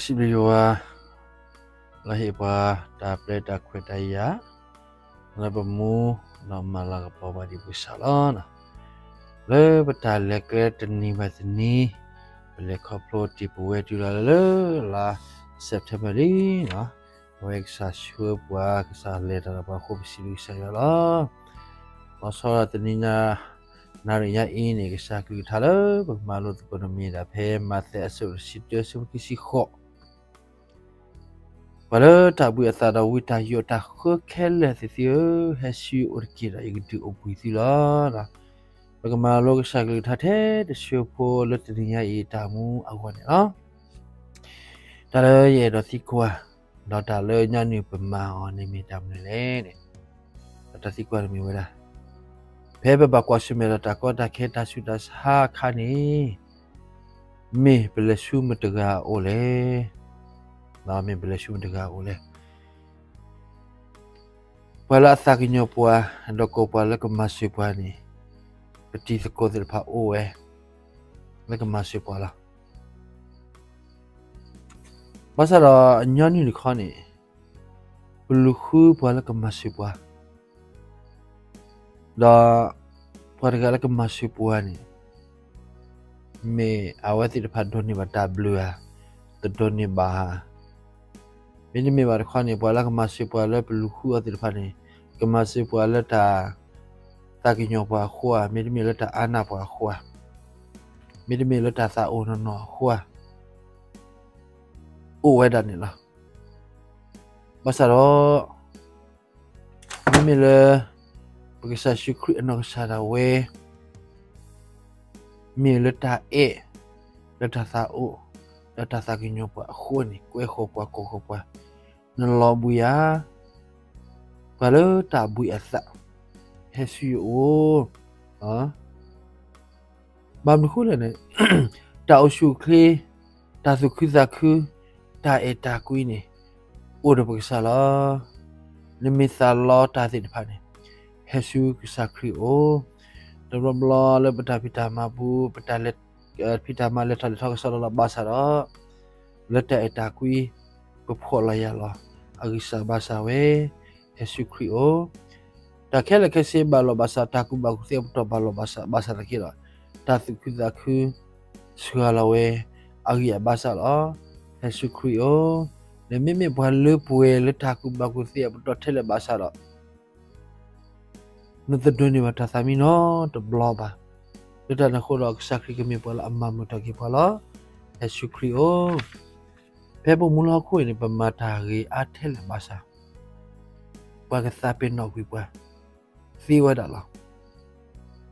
စံးဘျုးယွၤ လၢဟ့ၣ်ပှၤတၢ်ပျဲတၢ်ခွဲးတၢ်ယာ် လၢပမူဒီးမၤလၤကပီၤဘၣ်ဒံးပကစၢ်လီၤ. လၢပတၢ်လဲၤကျဲတနံၤဘၣ်တနံၤ ပလဲၤခီဖျိတ့ၢ်ပဝဲတုၤလီၤလၢလါ September လံ. အဝဲကစၢ်ဆှၢပှၤ ကစၢ်လဲၤတၢ်ဒီးပှၤအဃိ ပစံးဘျုးကစၢ်ယွၤလီၤ. လီၤဆီဒၣ်တနံၤညါ နၣ်ရံၣ်ညါအံၤန့ၣ် ကစၢ်ကလုၢ်ကထါလၢပကမၤလိသကိးန့ၣ်မ့ၢ်ဒၣ်ဖဲမးသဲအဆၢဒိၣ်တဆံတၢ ဆၢဖိခံဆံဃိး, ပှၤလၢတၢ်ဘှံးအသးဒီးဝံတၢ်ယိးတၢ်ဃၢခဲလၢာ်သ့ၣ်သုဧၢ, ဟဲဆူယအိၣ်တက့ၢ်ဒီးယကဒုးအိၣ်ဘှံးသုလီၤ. ပကမၤလိကစၢ်ကလုၢ်ကထါထဲတဆၢဖိလၢတနံၤညါအံၤတၢ်မူအဂီၢ်န့ၣ်လီၤ. တၢ်လၢယအဲၣ်ဒိးသံကွၢ် ဒီးတၢ်လၢညီနုၢ်ပမၤအီၤန့ၣ်မ့ၢ်တၢ်မနုၤလဲၣ်န့ၣ်, တၢ်သံကွၢ်န့ၣ်မ့ၢ်ဝဲဒၣ် ဖဲပဘၣ်ကွၢ်ဆၢၣ်မဲာ်ဒီးတၢ်ကီတၢ်ခဲတၢ်ဆူးတၢ်ဆါအခါန့ၣ် မ့ၢ်ပလဲၤဆူမတၤတဂၤအအိၣ်လဲၣ်. မ့ၢ်ပလဲၤဆူမတၤတဂၤအအိၣ်လဲၣ်. ပှၤလၢအသးကညီၤပှၤ ဒီးကိးပှၤလၢကမၤစၢၤပှၤန့ၣ် ပတံၤသကိးသ့ၣ်တဖၣ်အိၣ်ဝဲ လၢကမၤစၢၤပှၤလီၤ. ဘၣ်ဆၣ်ဒီးညီနုၢ်တခီန့ၣ် ပလူၤဃုပှၤလၢကမၤစၢၤပှၤ ဒီးပှၤတဂၤလၢကမၤစၢၤပှၤန့ၣ် မ့ၢ်အဝဲသ့ၣ်တဖၣ်ဒိးန့ၢ်ဘၣ်တၢ်ဘျုးဧါ, တဒိးန့ၢ်ဘၣ်ဧါ. မ့တမ့ၢ်ဘၣ်တခီန့ၣ် ပှၤလၢကမၤစၢၤပှၤလၢပလူၤဃုအီၤသ့ၣ်တဖၣ်န့ၣ် ကမၤစၢၤပှၤလၢတၢ်သးကညီၤပှၤအဃိဧါ, မ့တမ့ၢ်လၢတၢ်အါနးပှၤအဃိဧါ, မ့တမ့ၢ်လၢတၢ်သးအိၣ်နီၢ်နီၢ်အဃိဧါ, အိၣ်ဝဲဒၣ်န့ၣ်လီၤ. ဘၣ်ဆၣ်ဒီး မ့မ့ၢ်လၢ ပကစၢ်ယ့ၣ်ၡူးခရံာ်အနီၢ်ကစၢ်ဒၣ်ဝဲ မ့ၢ်လၢတၢ်အဲၣ် လၢတၢ်သးအိၣ် လၢတၢ်သးကညီၤပှၤအဃိန့ၣ် ကွဲဃီၤပှၤကိးဃီၤပှၤ, နလီၤဘှံးဧါ, ပှၤလၢတၢ်ဘှံးအသး ဟဲဆူယအိၣ် ဘၣ်မနုၤဃိလဲၣ်န့ၣ် တၢ်အိၣ်ဆူၣ်အိၣ်ချ့, တၢ်သူၣ်ခုသးခု, တၢ်အဲၣ်တၢ်ကွံန့ၣ် အိၣ်ဒီးပကစၢ်လီၤ. နမ့ၢ်သးလီတၢ်သ့ၣ်တဖၣ်န့ၣ် ဟဲဆူကစၢ်ခရံာ်အအိၣ်, တဘျီဘျီလၢပတၢ်ဖံးတၢ်မၤပူၤ ပတၢ်လဲၤ ဖံးတၢ်မၤလဲၤထီၣ်လဲၤထီကစီဒီလီၤဘၣ်ဆၣ်ဒီး လၢတၢ်အဲၣ်တၢ်ကွံ ပဖှီၣ်လီၤယာ်လီၤ အဂံၢ်စၢ်ဘါစၢ်ဝဲ ဟဲဆူခရံာ်အအိၣ်, တၢ်ခဲလၢာ်ခဲဆ့ဘၣ်လိာ်ဘၣ်စး တၢ်ကူၣ်ဘၣ်ကူၣ်သ့အပတီၢ်ဘၣ်လိာ်ဘၣ်စး ဘၣ်ဆၣ်သနာ်က့ဒီး တၢ်သူၣ်ခုသးခု စှၤလီၤဝဲ အဂံၢ်အဘါစၢ်လီၤ. ဟဲဆူခရံာ်အအိၣ်, နမ့မ့ၢ်ပှၤလၢပှဲၤလၢတၢ်ကူၣ်ဘၣ်ကူၣ်သ့အပတီၢ်ထဲလဲၣ်ဘၣ်ဆၣ်ဒီး နတဒိးန့ၢ်ဘၣ်တၢ်သးမံနီတဘျီဘၣ်. လၢတၢ်န့ၣ်အဃိဒီး ကစၢ်ခရံာ်ကမ့ၢ်ပှၤလၢအမၤမုာ်ထီၣ်က့ၤပှၤလီၤ. ဟဲဆူခရံာ်အအိၣ်, ဖဲပမူလၢဟီၣ်ခိၣ်အံၤန့ၣ် ပမၤတၢ်ဂ့ၤအါထဲလဲၣ်ဘၣ်ဆၣ် ပှၤကသးပ့ၤနီၣ်ကွံာ်ပှၤ သ့ဝဲဒၣ်လီၤ.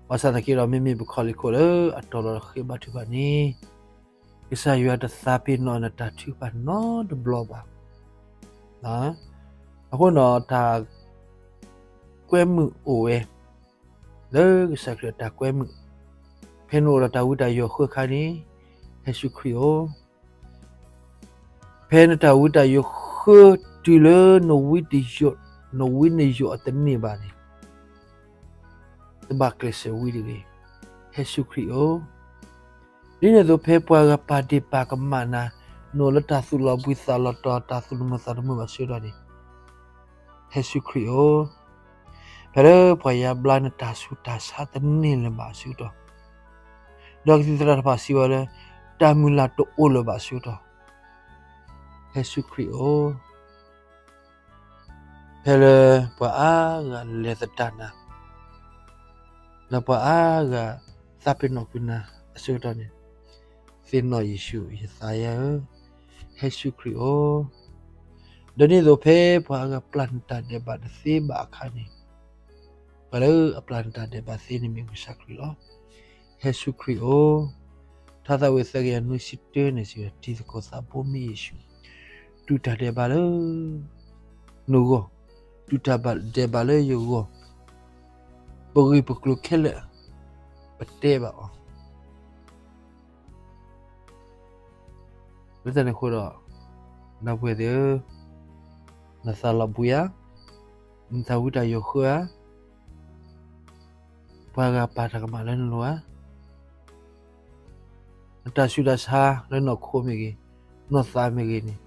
ဘၣ်ဆၣ်သနာ်က့ဒီး မ့မ့ၢ်ပခီၣ်လ့ၢ်ခိၣ်လၢအတီၤလီၤဃ့ဘါထုကဖၣ်န့ၣ် ကစၢ်ယွၤတသးပ့ၤနီၣ်နတၢ်ထုကဖၣ်နီတဘျီဘၣ်. အဃိဒီး တၢ်ကွဲမုာ်အိၣ်ဝဲ လၢကစၢ်ခရံာ်အတၢ်ကွဲမုာ်, ဖဲနအိၣ်ဒီးတၢ်ဝံတၢ်ယိးဃၢခါန့ၣ် ဟဲဆူခရံာ်အအိၣ်, ဖဲနတၢ်ဝံတၢ်ယိးဃၢတုၤလၢ နဝံနယိးအတန့ၢ်ဘၣ်န့ၣ် တဘၣ်ကျဲးစၢးဝံတဂ့ၤ, ဟဲဆူခရံာ်အအိၣ်. ဒ်န့ၣ်အသိး ဖဲပှၤဂၤပာ်ဒ့ၣ်ပာ်ကမၣ်နၤ, နအိၣ်လၢတၢ်သူၣ်လီၤဘှံးသးလီၤတီၤ တၢ်သူၣ်တမုာ်သးတမုာ်ဘၣ်ဆၢကတီၢ်န့ၣ် ဟဲဆူခရံာ်အအိၣ်. ဖဲလၢပှၤယါဘျါနတၢ်ဆူးတၢ်ဆါတန့ၢ်လၢၤဘၣ်အဆၢကတီၢ်, ဒီးကသံၣ်သရၣ်တဖၣ်စံးဝဲလၢ တၢ်မုၢ်လၢ်တအိၣ်လၢၤဘၣ်အဆၢကတီၢ်, ဟဲဆူခရံာ်အအိၣ်. ဖဲလၢပှၤအါဂၤလဲၤသဒၣ်နၤ, ဒီးပှၤအါဂၤသးပ့ၤနီၣ်ကွံာ်နၤအဆၢကတီၢ်န့ၣ်, သ့ၣ်နီၣ်ယ့ၣ်ၡူး ယသးယါဧၢ, ဟဲဆူခရံာ်အအိၣ်. ဒီးဒ်သိးဖဲပှၤအါဂၤပျၢ်နတၢ်ဒဲးဘးတသ့ဘၣ်အခါန့ၣ်, ပှၤလၢအပျၢ်နတၢ်ဒဲးဘးသ့န့ၣ်မ့ၢ်ကစၢ်ခရံာ်လီၤ. ဟဲဆူခရံာ်အအိၣ်. ထါသးဝံၣ်သၢကယၤနွံဆံတၢန့ၣ်စံးဝဲ, တံၤသကိးသးဘိမ့ၢ်ယ့ၣ်ၡူး, တူၢ်တၢ်ဒဲးဘးလၢနဂီၢ်, တူၢ်တၢ်ဒဲးဘးလၢယဂီၢ်, ပဂ့ၢ်ပကျိၤခဲလၢာ် ပတဲဘၣ်အီၤ. လၢတၢ်န့ၣ်အဃိဒီး, ဒီပုၢ်ဝဲၢ်သ့ၣ်ဧၢ, နသးလီၤဘှံးဧါ, နတၢ်ဝံတၢ်ယိးဃၢဧါ, ပှၤဂၤပာ်တၢ်ကမၣ်လၢနလိၤဧါ, နတၢ်ဆူးတၢ်ဆါလၢနီၢ်ခိမ့ၢ်ဂ့ၤ, နီၢ်သးမ့ၢ်ဂ့ၤန့ၣ်,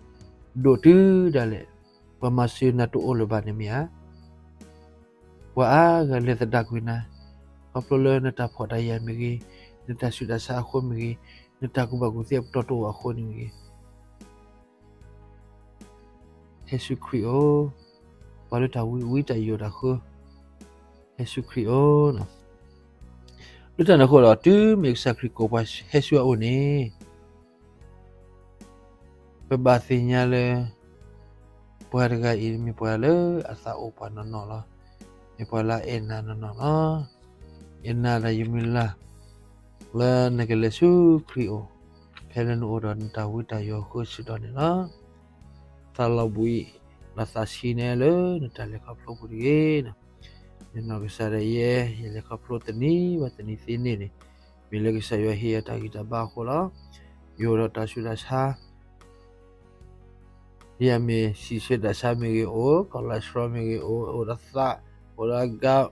ဒိၣ်တုၤဒၣ်လဲာ်, ပှၤမၤစၢၤနၤတအိၣ်လၢၤဘၣ်န့ၣ်မ့ၢ်ဧါ. ပှၤအါဂၤလဲၤသဒၣ်ကွံာ်နၤ, ခီဖျိလၢနတၢ်ဖှီၣ်တၢ်ယာ်မ့ၢ်ဂ့ၤ, နတၢ်ဆူးတၢ်ဆါအဃိမ့ၢ်ဂ့ၤ, နတၢ်ကူၣ်ဘၣ်ကူၣ်သ့အပတီၢ်တအိၣ်အဃိန့ၣ်မ့ၢ်ဂ့ၤ, ဟဲဆူခရံာ်ဧၢ, ပှၤလၢတၢ်ဝံတၢ်ယိာ်တၢ်ဃၢ, ဟဲဆူခရံာ်ဧၢ. လၢတၢ်န့ၣ်အဃိဒီး တုၤမ့ၢ်ကစၢ်ခရံာ်ကိးပှၤဟဲဆူအအိၣ်န့ၣ်, ပဘၣ်သ့ၣ်ညါလၢ ပှၤတဂၤအံၤမ့ၢ်ပှၤလၢအသးအိၣ်ပှၤနီၢ်နီၢ်လီၤ. မ့ၢ်ပှၤလၢအအဲၣ်နၤနီၢ်နီၢ်လီၤ. အဲၣ်နၤဒီးယမုၢ်လၢ် လၢနကလဲၤဆူခရံာ်အအိၣ်, ဖဲလၢနအိၣ်ဒီးနတၢ်ဝံတၢ်ယိာ်အဃၢဆူၣ်ထီၣ်န့ၣ်လီၤ. သးလီၤဘှံး ဒီးသးဆှံနဲလၢနတၢ်လဲၤခီဖျိပူၤတဂ့ၤ. ယနီၢ်ကစၢ်ဒၣ်ယဲ ယလဲၤခီဖျိတနံၤဘၣ်တနံၤသ့န့ၣ်န့ၣ်, မ့ၢ်လၢကစၢ်ယွၤဟ့ၣ်ယၤတၢ်ဂံၢ်တၢ်ဘါအဃိလီၤ. ယအိၣ်ဒီးတၢ်ဆူးတၢ်ဆါ ဒ်အမ့ၢ်ဆံးဆၢတၢ်ဆါမ့ၢ်ဂ့ၤအိၣ်, cholesterol မ့ၢ်ဂ့ၤအိၣ်, အိၣ်ဒီးသး, အိၣ်ဒီး gout,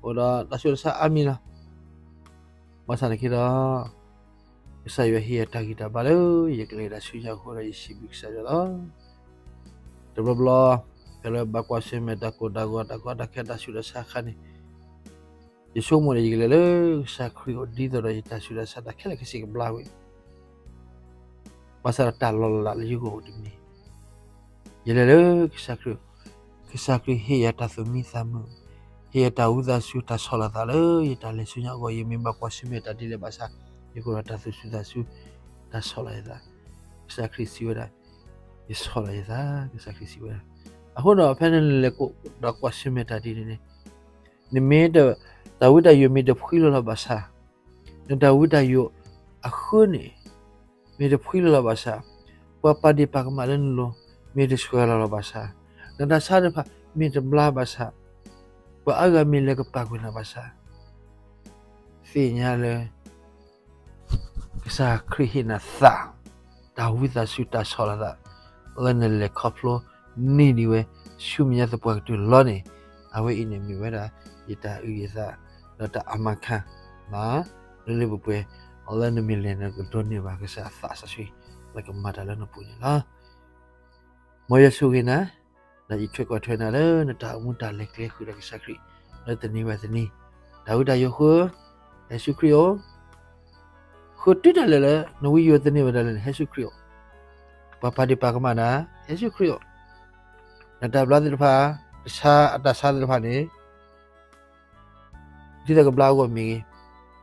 အိၣ်ဒီးတၢ်ဆူးတၢ်ဆါအါမံၤလီၤ. ဘၣ်ဆၣ်သနာ်က့ဒီး ကစၢ်ယွၤဟ့ၣ်ယၤတၢ်ဂံၢ်တၢ်ဘါလၢ ယကလဲၤတၢ်ဆူညါအဃိဒီး ယစံးဘျုးကစၢ်ယွၤလီၤ. တဘျီဘျီ ဖဲလၢဘၣ်ကွၢ်ဆၢၣ်မဲာ်တၢ်ကိၢ်တၢ်ဂီၤ တၢ်ကီတၢ်ခဲ တၢ်ဆူးတၢ်ဆါအခါန့ၣ်, ယဆိကမိၣ်န့ၣ် ယကလဲၤလၢကစၢ်ခရံာ်အအိၣ် ဒ်သိးဒီးယတၢ်ဆူးတၢ်ဆါတၢ်ခဲလၢာ်ခဲဆ့ကဘျါဝဲ ဘၣ်ဆၣ်ဒီးတၢ်လီၤလးလၢယဂီၢ်အိၣ်တမံၤ, ယလဲၤလၢကစၢ်ခရံာ်, ကစၢ်ခရံာ်ဟ့ၣ်ယၤတၢ်သူၣ်မံသးမုာ်, ဟ့ၣ်ယၤတၢ်ဝံသးစူၤ တၢ်ဆီၣ်လီၤသးလၢယတၢ်လဲၤဆူညါအဂီၢ်, ယမ့ၢ်ဘၣ်ကွၢ်ဆၢၣ်မဲာ်တၢ်ဒ်လဲၣ်ဘၣ်ဆၣ်, ယကအိၣ်ဒီးတၢ်သူၣ်စူၤသးစူၤ, တၢ်ဆီၣ်လီၤယသး, ကစၢ်ခရံာ်စံးဝဲဒၣ်, ယဆီၣ်လီၤယသး, ကစၢ်ခရံာ်စံးဝဲဒၣ်. အဃိဒီး ဖဲနလဲၤဒီးကွၢ်ဆၢၣ်မဲာ်တၢ်ဒ်န့ၣ်န့ၣ်, နမ့ၢ် တၢ်ဝံတၢ်ယိာ်မ့ၢ်တဖှံလီၤလီၤဘၣ်ဆၣ်, နတၢ်ဝံတၢ်ယိာ်အဃၢန့ၣ် မ့ၢ်တဖှံလီၤလီၤဘၣ်ဆၣ်, ပှၤပာ်ဒ့ၣ်ပာ်ကမၣ်လၢနလိၤ မ့ၢ်တဆှၢလီၤလီၤဘၣ်ဆၣ်, နတၢ်ဆါတဖၣ်မ့ၢ်တဘျါဘၣ်ဆၣ်, ပှၤအါဂၤမ့ၢ်လဲၤကပာ်ကွံာ်နၤဘၣ်ဆၣ်, သ့ၣ်ညါလၢ ကစၢ်ခရံာ်ဟ့ၣ်နၤသး, တၢ်ဝံသးစူၤ တၢ်ဆီၣ်လီၤသး, လၢနလဲၤခီဖျိန့ၢ်ဒံးဝဲ ဆူမဲာ်ညါသပှၢ်ကတၢၢ်လီၤန့ၣ်, အဝဲအံၤန့ၣ်မ့ၢ်ဝဲဒၣ် ယတၢ်အုၣ်ယသး ဒီးတၢ်အမၤခါ လၢလၢပှဲၤပှဲၤ, လၢနမ့ၢ်လဲၤန့ၣ် နကဒိးန့ၢ်ဘၣ်ကစၢ်အသးစီဆှံ လၢကမၤတၢ်လၢနပူၤန့ၣ်လီၤ. မ်ယွၤဆိၣ်ဂ့ၤနၤ, ဒီးယထွဲကွၢ်ထွဲနၤလၢနတၢ်အိၣ်မူတၢ်လဲၤကျဲဃုာ်ဒီးကစၢ်ခရံာ် လၢတနံၤဘၣ်တနံၤ, တၢ်ဝံတၢ်ယိာ်ဃၢ, ဟဲဆူခရံာ်အအိၣ်, ဃုာ်တုၤဒၣ်လဲာ်လၢ နဝံယိာ်တန့ၢ်ဘၣ်ဒၣ်လဲာ်န့ၣ် ဟဲဆူခရံာ်အအိၣ်, ပှၤပာ်ဒ့ၣ်ပာ်ကမၣ်နၤ, ဟဲဆူခရံာ်အအိၣ်, နတၢ်ဘျါသ့ၣ်တဖၣ်, တၢ်ဆါအတၢ်ဆါသ့ၣ်တဖၣ်န့ၣ် ဒ်သိးကဘျါအဂီၢ်မ့ၢ်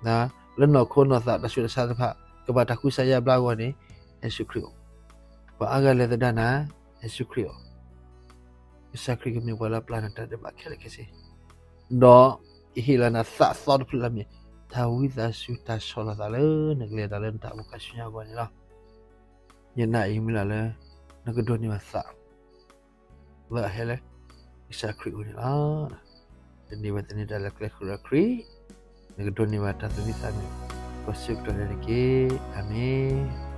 ဂ့ၤ, လၢနီၢ်ခိနီၢ်သးတၢ်ဆူးတၢ်ဆါသ့ၣ်တဖၣ် ကဘၣ်တၢ်ဃုစၢ်ယါဘျါအဂီၢ်န့ၣ်, ဟဲဆူခရံာ်အအိၣ်, ပှၤအါဂၤလဲၤသဒၣ်နၤ, ဟဲဆူခရံာ်အအိၣ်, ကစၢ်ခရံာ်ကမ့ၢ်ပှၤလၢအပျၢ်နတၢ်ဒဲးဘးခဲလၢာ်ခဲဆ့, ဒီးယဟ့ၣ်လီၤနၤသးသီတဖျၢၣ်လၢအမ့ၢ် တၢ်ဝံသးစူၤတၢ်ဆီၣ်လီၤသးလၢနကလဲၤတၢ်လၢနတၢ်အိၣ်မူခါဆူညါအဂီၢ်န့ၣ်လီၤ. ယနာ်ယမုၢ်လၢ်လၢ နကဒိးန့ၢ်ဘၣ်သး လၢအဟဲလၢ ကစၢ်ခရံာ်အအိၣ်န့ၣ်လီၤ. တနံၤဘၣ်တနံၤတၢ်လဲၤကျဲဃုာ်ဒီးခရံာ်, နကဒိးန့ၢ်ဘၣ်တၢ်သူၣ်မံသးမုာ် ကိးဆၢကတီၢ်န့ၣ်တက့ၢ်. အၤမ့ၣ်.